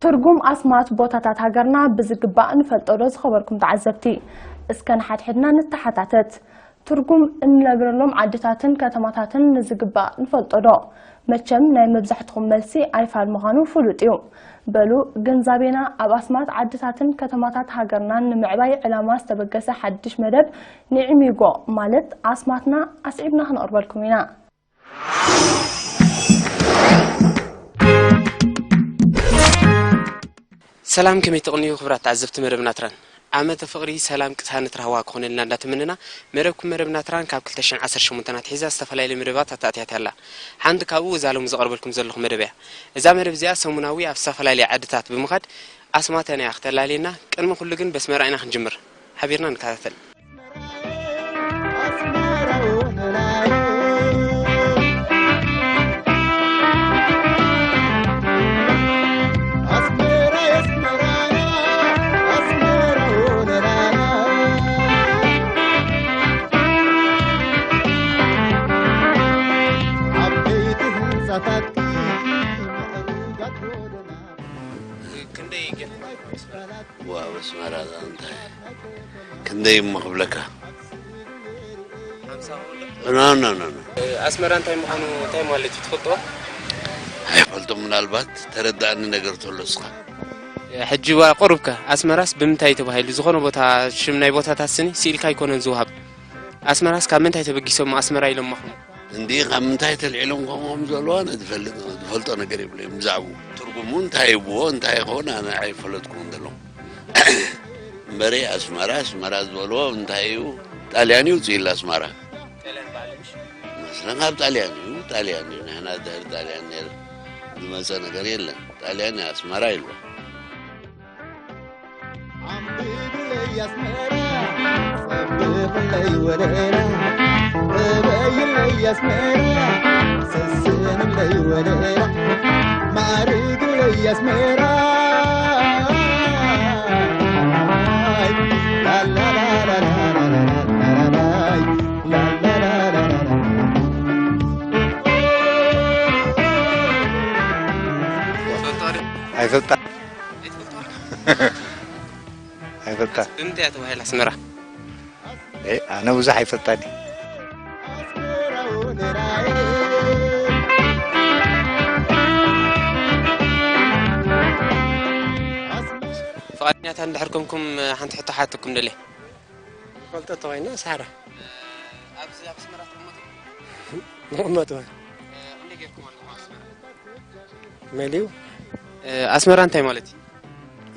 ትርጉም ኣስማት ቦታታት ሃገርና ብዝግባእ ንፈልጦ ዶ ዝኸበርኩም ተዓዘብቲ? እስከ ንሓድሕድና ንተሓታተት። ትርጉም እንነብረሎም ዓድታትን ከተማታትን ንዝግባእ ንፈልጦ ዶ? መቸም ናይ መብዛሕትኹም መልሲ ኣይፋል ምዃኑ ፍሉጥ እዩ። በሉ ግንዛቤና ኣብ ኣስማት ዓድታትን ከተማታት ሃገርናን ንምዕባይ ዕላማ ዝተበገሰ ሓድሽ መደብ ንዒሚጎ ማለት ኣስማትና ኣስዒብና ክነቕርበልኩም ኢና። ሰላም፣ ከመይ ትቕንዩ ክቡራት ተዓዘብቲ መደብ ናትራን? ዓመተ ፍቕሪ፣ ሰላም፣ ቅሳነት፣ ራህዋ ክኾነልና እንዳተመነና፣ መደብኩም መደብ ናትራን ካብ ክልተ ሽሕን ዓሰርተ ሸሞንተን ኣትሒዛ ዝተፈላለዩ መደባት ኣተኣትያት ኣላ። ሓንቲ ካብኡ እዛ ሎሚ ዘቕርበልኩም ዘለኹ መደብ እያ። እዛ መደብ እዚኣ ሰሙናዊ ኣብ ዝተፈላለያ ዓድታት ብምኻድ ኣስማተን እያ ክተላልየና። ቅድሚ ኩሉ ግን በስመራ ኢና ክንጅምር። ሓቢርና ንከታተል። ክንደይ ገለ ዋ፣ በስመራ እንታይ ክንደይ እሞ ክብለካ? ሓምሳ ወርዶ? ኖ፣ ኖ፣ ኖ፣ ኖ። ኣስመራ እንታይ ምዃኑ እንታይ ማለት እዩ ትፈልጦ? ኣይፈልጦ፣ ምናልባት ተረዳእኒ ነገር ተሎ እስኻ። ሕጂ ዋ፣ ቁሩብከ ኣስመራስ ብምንታይ ተባሂሉ ዝኾነ ቦታ ሽም ናይ ቦታታት ስኒ ስኢልካ ኣይኮነን ዝወሃብ። ኣስመራስ ካብ ምንታይ ተበጊሶም ኣስመራ ኢሎም ማኹም? እንዲ ካብ ምንታይ ተልዒሎም ከምኦም ዘለዋ ነዚ ፈልጥ-፣ ዝፈልጦ ነገር የብለይም። ብዛዕባኡ ትርጉሙ እንታይ ይብዎ እንታይ ይኸውን ኣነ ኣይፈለጥኩን ዘሎ። እምበሪ ኣስመራ፣ ኣስመራ ዝበልዎ እንታይ እዩ? ጣልያን እዩ ውፅኢላ ኣስመራ። ጣልያን በዓል ምሽ? መስለን ካብ ጣልያን እዩ፣ ጣልያን እዩ። ንሕና ድሕሪ ጣልያን ነይር ዝመፀ ነገር የለን። ጣልያን እዩ ኣስመራ ኢልዋ። ዓምብብለይ ኣስመራ፣ ጸብቕለይ ወለላ፣ እበይለይ ኣስመራ፣ ሰስንለይ ወለላ፣ ማዕርግለይ ኣስመራ። ላላላላላላላላይ፣ ላላላላላላ። ኣይፈልጣ። ኣይፈልጣ። ብምንታይ እያ ተባሂላ ኣስመራ? ኤ፣ ኣነ ብዙሕ ኣይፈልጣን እየ። ፍቓደኛታት እንድሕር ኮንኩም ሓንቲ ሕቶ ሓተኩም ደልየ። ፈልጠት ተባሂልና ሳሕራ። ኣብዚ ኣብ ኣስመራ ትቕመጡ? ንቕመጥ ወይ? ክንደይ ጌርኩም ኣለኹም ኣብ ኣስመራ? መሊኡ። ኣስመራ እንታይ ማለት እዩ?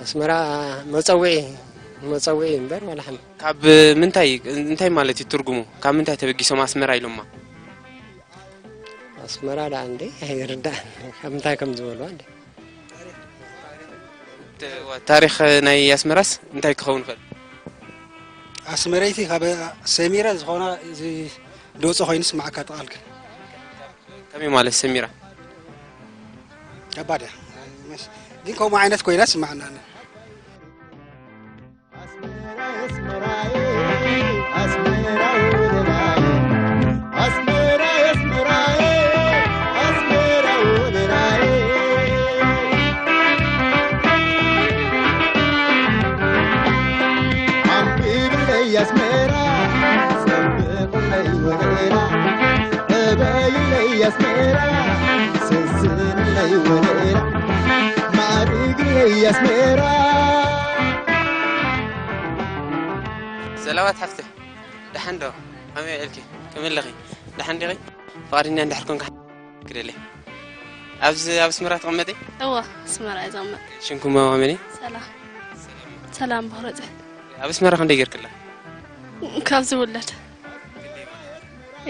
ኣስመራ መጸውዒ፣ መጸውዒ እምበር ዋላ ሓንቲ። ካብ ምንታይ፣ እንታይ ማለት እዩ ትርጉሙ? ካብ ምንታይ ተበጊሶም ኣስመራ ኢሎማ? ኣስመራ ደኣ እንዴ ኣይርዳእን። ካብ ምንታይ ከም ዝበልዋ እንዴ? ተ-፣ ታሪኽ ናይ ኣስመራስ እንታይ ክኸውን ይኽእል? ኣስመረይቲ ካብ ሰሚረ ዝኾነ እዚ ዝወፀ ኮይኑ ስማዓካ ተቓልክ። ከመይ ማለት ሰሚራ? ከባድ እያ። ግን ከምኡ ዓይነት ኮይና ስማዓና። ኣስመራ፣ ኣስመራ፣ ኣስመራ፣ ኣስመራ፣ ኣስመራ፣ ኣስመራ፣ ዓምብብለይ ኣስመራ፣ ጸብቕለይ ወለላ፣ ዕበይለይ ኣስመራ፣ ሰስንለይ ወለላ፣ ማዕርግለይ ኣስመራ። ሰላማት ሓፍተይ፣ ደሓን ዶ? ከመይ ውዒልኪ? ከመይ ኣለኺ? ደሓን ዲኺ? ፍቓደኛ እንድሕር ኮንካ ክደሊ። ኣብዚ ኣብ ኣስመራ ትቕመጢ? እወ፣ ኣስመራ እየ ዝቕመጥ። ሽምኩም መን እዩ? ሰላም። ሰላም በኽረፀ። ኣብ ኣስመራ ክንደይ ጌርክላ? ካብ ዝውለድ።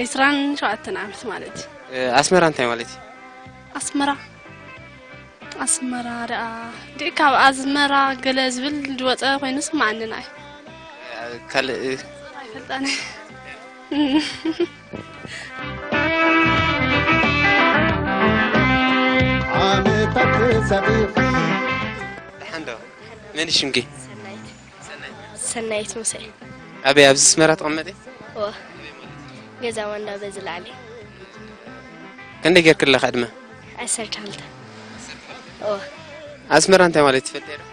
ዕስራን ሸውዓተን ዓመት ማለት እዩ። እ፣ ኣስመራ እንታይ ማለት እዩ? ኣስመራ? ኣስመራ ደኣ ድእ ካብ ኣዝመራ ገለ ዝብል ዝወፀ ኮይኑ ስማዓኒ ንዓይ። እ፣ ካልእ፣ እ፣ ኣይፈልጣን። ዓመታት ተሳቒኺ። ደሓን ዶ? መን እዩ ሽምኪ? ሰናይት። ሰናይት። ሰናይት ሙሴ። ኣበይ፣ ኣብዚ ኣስመራ ትቕመጢ? እወ። ገዛ ማንዳ በዚ ላዕሊ። ክንደይ ጌርክለኻ ዕድመ? ዓሰርተ ክልተ። እወ። ኣስመራ እንታይ ማለት ትፈልጢ ዶ?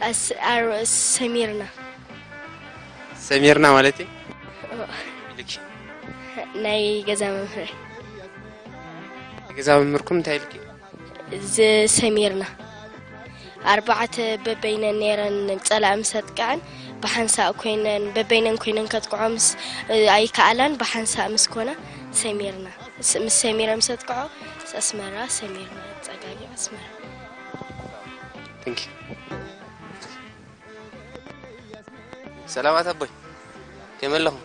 ኣስ- ኣር- ሰሚርና ሰሚርና ማለት እዩ። ኢልኪ ናይ ገዛ መምህር ገዛ መምህርኩም እንታይ ኢልኪ? ዝሰሚርና ኣርባዕተ በበይነን ነይረን ጸላኢ ምስ ኣጥቅዐን ብሓንሳእ ኮይነን በበይነን ኮይነን ከጥቅዖ ምስ ኣይከኣላን ብሓንሳእ ምስ ኮነ ሰሚርና ስ- ምስ ሰሚረ ምስ ኣጥቅዖ ኣስመራ ሰሚርና ጸጋጊ ኣስመራ Thank you ሰላማት ኣቦይ ከመይ ኣለኹም?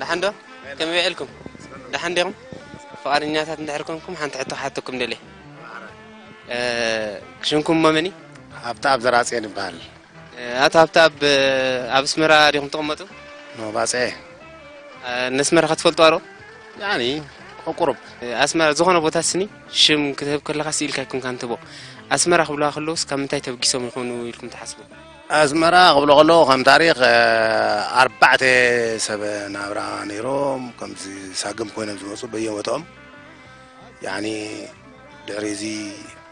ደሓን ዶ? ከመይ ውዒልኩም? ደሓን ዲኹም? ፍቓደኛታት እንድሕር ኮንኩም ሓንቲ ሕቶ ክሓተኩም ደልየ። ሽምኩም እሞ መን እዩ? ሃብተኣብ ዘርኣጽዮን ይበሃል። ኣቶ ሃብተኣብ ኣብ ኣስመራ ዲኹም ትቕመጡ? ኖ ባጽዕ። ነስመራ ከ ትፈልጥዋ ዶ? ያኒ ቁሩብ። ኣስመራ ዝኾነ ቦታ ስኒ ሽም ክትህብ ከለኻ ስኢልካ ኣይኮንካን ትህቦ። ኣስመራ ክብልዋ ከለውስ ካብ ምንታይ ተበጊሶም ይኾኑ ኢልኩም ትሓስቡ? ኣስመራ ክብሎ ከለዉ ከም ታሪኽ ኣርባዕተ ሰብ ናብራ ነይሮም ከምዚ ሳግም ኮይኖም ዝመፁ በየቦትኦም ያኒ ድሕሪ እዚ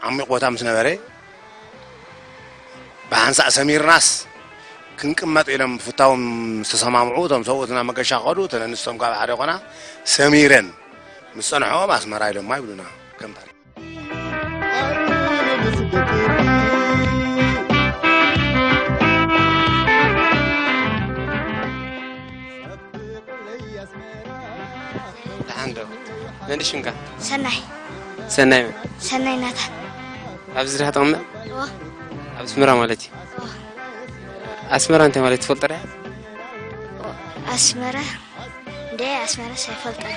ዓሚቕ ቦታ ምስ ነበረ ብሓንሳእ ሰሚርናስ ክንቅመጥ ኢሎም ፍታዎም ዝተሰማምዑ እቶም ሰብኡትና መገሻ ክኸዱ እተን ኣንስቶም ካብ ሓደ ኮና ሰሚረን ምስ ጸንሖም ኣስመራ ኢሎማ ይብሉና ከም ታሪኽ ደሓን ዶ መን ሽምካ ሰናይ ሰናይ መን ሰናይ ናታ ኣብዚ ዲኻ ትቕመጥ ኣብ ኣስመራ ማለት እዩ ኣስመራ እንታይ ማለት ትፈልጦ ዶ ኣስመራ እንደ ኣስመራ ሳይፈልጠን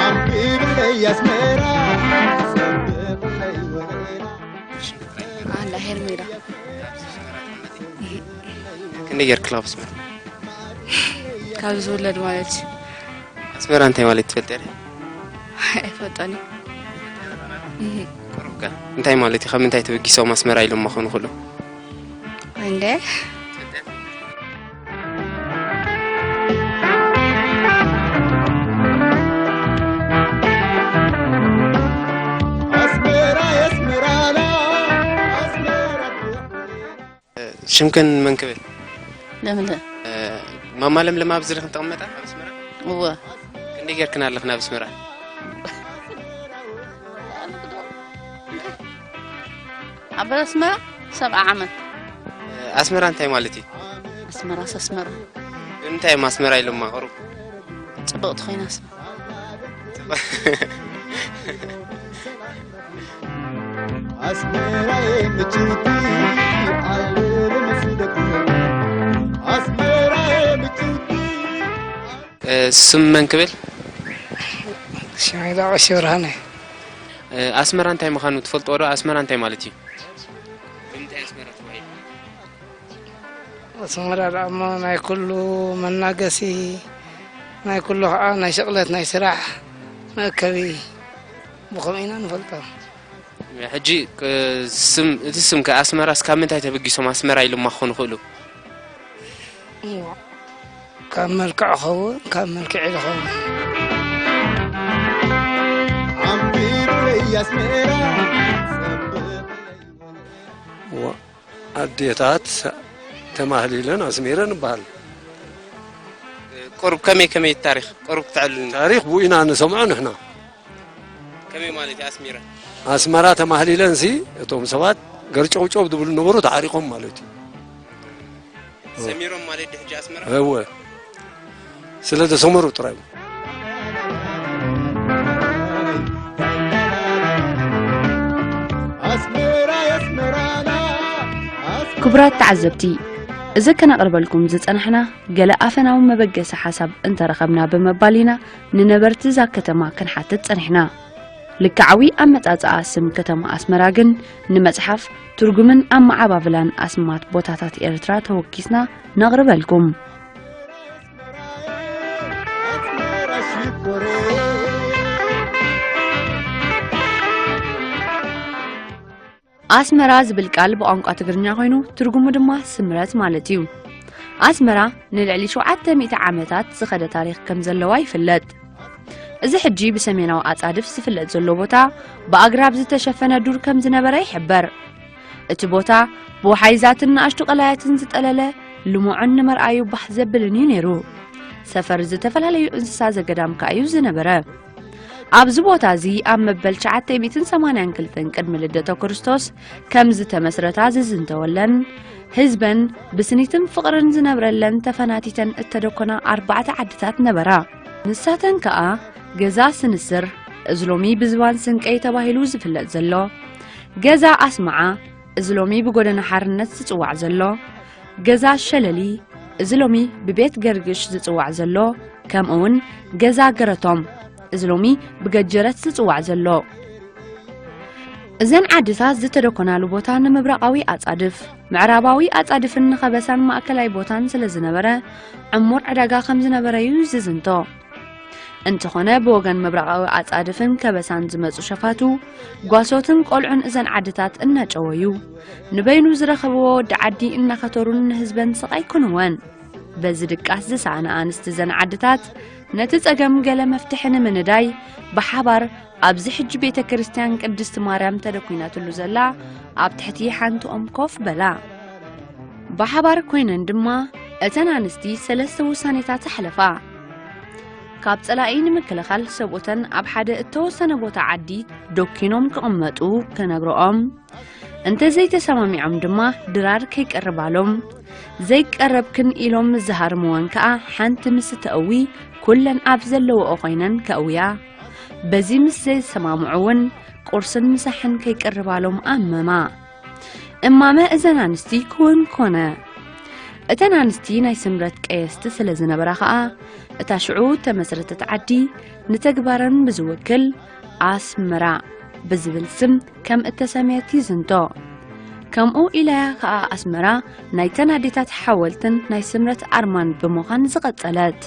ኣንቢብለይ ኣስመራ ኣላ ሄርሜላ ክንደይ ጌርክላ ኣብ ኣስመራ ካብ ዝውለድ ማለት እዩ ኣስመራ እንታይ ማለት ትፈልጢ ዶ ኣይፈልጠን እዩ ቁሩብካ እንታይ ማለት እዩ ካብ ምንታይ ተበጊሶም ኣስመራ ኢሎም ክኾኑ ይኽእሉ እንደ ሽምክን መን ክብል? ለምለ። ማማ ለምለም ኣብዚ ዲኽን ተቐመጣ ኣብ ኣስመራ? እወ። ክንደይ ጌርክን ኣለኽን ኣብ ኣስመራ? ኣብ ኣስመራ ሰብዓ ዓመት። ኣስመራ እንታይ ማለት እዩ? ኣስመራስ ኣስመራ። እንታይ እዮም ኣስመራ ኢሎማ ቁሩብ? ጽብቕቲ ኮይናስ። ኣስመራየ ምችውቲ ዓለም ስደት ኣስመራየ ምችውቲ ስም መን ክብል? ሽመይ ዳቆ ሽብርሃነ። ኣስመራ እንታይ ምዃኑ ትፈልጥዎ ዶ? ኣስመራ እንታይ ማለት እዩ? ብምንታይ ኣስመራ ተባሂሉ? ኣስመራ ደኣ እሞ ናይ ኩሉ መናገሲ፣ ናይ ኩሉ ከዓ ናይ ሽቕለት ናይ ስራሕ መእከቢ ብኸምኡ ኢና ንፈልጦ። ሕጂ እቲ ስም ከ ኣስመራስ ካብ ምንታይ ተበጊሶም ኣስመራ ኢሎማ ክኾኑ ይኽእሉ? ካብ መልክዕ ኸውን ካብ መልክዕ ዝኸውን ኣንቢብለይ ኣስመራ ኣዴታት ተማህሊለን ኣስሚረን ይበሃል። ቁሩብ ከመይ ከመይ ታሪኽ ቁሩብ ክተዕልሉና። ታሪኽ ብኡ ኢና ንሰምዖ ንሕና። ከመይ ማለት እዩ ኣስሚረን? ኣስመራ ተማህሊለን ሲ እቶም ሰባት ገርጨውጨው ዝብሉ ነበሩ ተዓሪቖም ማለት እዩ። ሰሚሮም ማለት ድሕጂ ኣስመራ? እወ ስለ ዘሰመሩ ጥራይ። ክቡራት ተዓዘብቲ፣ እዚ ከነቕርበልኩም ዝጸናሕና ገለ ኣፈናዊ መበገሲ ሓሳብ እንተረኸብና ብምባል ኢና ንነበርቲ እዛ ከተማ ክንሓትት ጸኒሕና። ልክዓዊ ኣመጻጽኣ ስም ከተማ ኣስመራ ግን ንመጽሓፍ ትርጉምን ኣመዓባብላን ኣስማት ቦታታት ኤርትራ ተወኪስና ነቕርበልኩም። ኣስመራ ዝብል ቃል ብቋንቋ ትግርኛ ኮይኑ ትርጉሙ ድማ ስምረት ማለት እዩ። ኣስመራ ንልዕሊ ሸውዓተ ሚእቲ ዓመታት ዝኸደ ታሪኽ ከም ዘለዋ ይፍለጥ። እዚ ሕጂ ብሰሜናዊ ኣጻድፍ ዝፍለጥ ዘሎ ቦታ ብኣግራብ ዝተሸፈነ ዱር ከም ዝነበረ ይሕበር። እቲ ቦታ ብወሓይዛትን ንኣሽቱ ቀላያትን ዝጠለለ ልሙዕን ንመርኣዩ ባህ ዘብልን እዩ ነይሩ። ሰፈር ዝተፈላለዩ እንስሳ ዘገዳም ከኣ እዩ ዝነበረ። ኣብዚ ቦታ እዚ ኣብ መበል ትሽዓተ ሚእትን ሰማንያን ክልተን ቅድሚ ልደተ ክርስቶስ ከም ዝተመስረታ ዝዝንተወለን ህዝበን ብስኒትን ፍቕርን ዝነብረለን ተፈናቲተን እተደኮና ኣርባዕተ ዓድታት ነበራ። ንሳተን ከኣ ገዛ ስንስር፣ እዚ ሎሚ ብዝባን ስንቀይ ተባሂሉ ዝፍለጥ ዘሎ፣ ገዛ ኣስመዓ፣ እዚ ሎሚ ብጎደና ሓርነት ዝጽዋዕ ዘሎ፣ ገዛ ሸለሊ፣ እዚ ሎሚ ብቤት ገርግሽ ዝጽዋዕ ዘሎ፣ ከምኡውን ገዛ ገረቶም፣ እዚ ሎሚ ብገጀረት ዝጽዋዕ ዘሎ። እዘን ዓድታት ዝተደኮናሉ ቦታ ንምብራቓዊ ኣጻድፍ፣ ምዕራባዊ ኣጻድፍን ንኸበሳን ማእከላይ ቦታን ስለ ዝነበረ፣ ዕሙር ዕዳጋ ከም ዝነበረ እዩ ዝዝንቶ። እንተኾነ፣ ብወገን ምብራቓዊ ኣጻድፍን ከበሳን ዝመጹ ሸፋቱ፣ ጓሶትን ቆልዑን እዘን ዓድታት እናጨወዩ፣ ንበይኑ ዝረኸብዎ ወዲ ዓዲ እናኸተሩን ንህዝበን ስቓይ ኩንወን። በዚ ድቃስ ዝሰኣና ኣንስቲ እዘን ዓድታት፣ ነቲ ጸገም ገለ መፍትሒ ንምንዳይ፣ ብሓባር ኣብዚ ሕጂ ቤተ ክርስቲያን ቅድስቲ ማርያም ተደኲናትሉ ዘላ ኣብ ትሕቲ ሓንቲ ኦም ኮፍ በላ። ብሓባር ኮይነን ድማ እተን ኣንስቲ ሰለስተ ውሳኔታት ኣሕለፋ። ካብ ጸላኢ ንምክልኻል ሰብኡተን ኣብ ሓደ እተወሰነ ቦታ ዓዲ ዶኪኖም ክቕመጡ ክነግርኦም፣ እንተ ዘይተሰማሚዖም ድማ ድራር ከይቀርባሎም፣ ዘይቀረብክን ኢሎም ምስ ዝሃርምወን ከኣ ሓንቲ ምስ ተእዊ ኩለን ኣብ ዘለውኦ ኮይነን ከእውያ። በዚ ምስ ዘይሰማምዑ እውን ቁርስን ምሳሕን ከይቀርባሎም ኣመማ። እማመ እዘን ኣንስቲ ክውን ኮነ። እተን ኣንስቲ ናይ ስምረት ቀየስቲ ስለ ዝነበራ ኸኣ፣ እታ ሽዑ እተመስረተት ዓዲ ንተግባረን ብዝውክል ኣስመራ ብዝብል ስም ከም እተሰምየት ይዝንቶ። ከምኡ ኢላያ ኸኣ ኣስመራ ናይተን ኣዴታት ሓወልትን ናይ ስምረት ኣርማን ብምዃን ዝቐጸለት።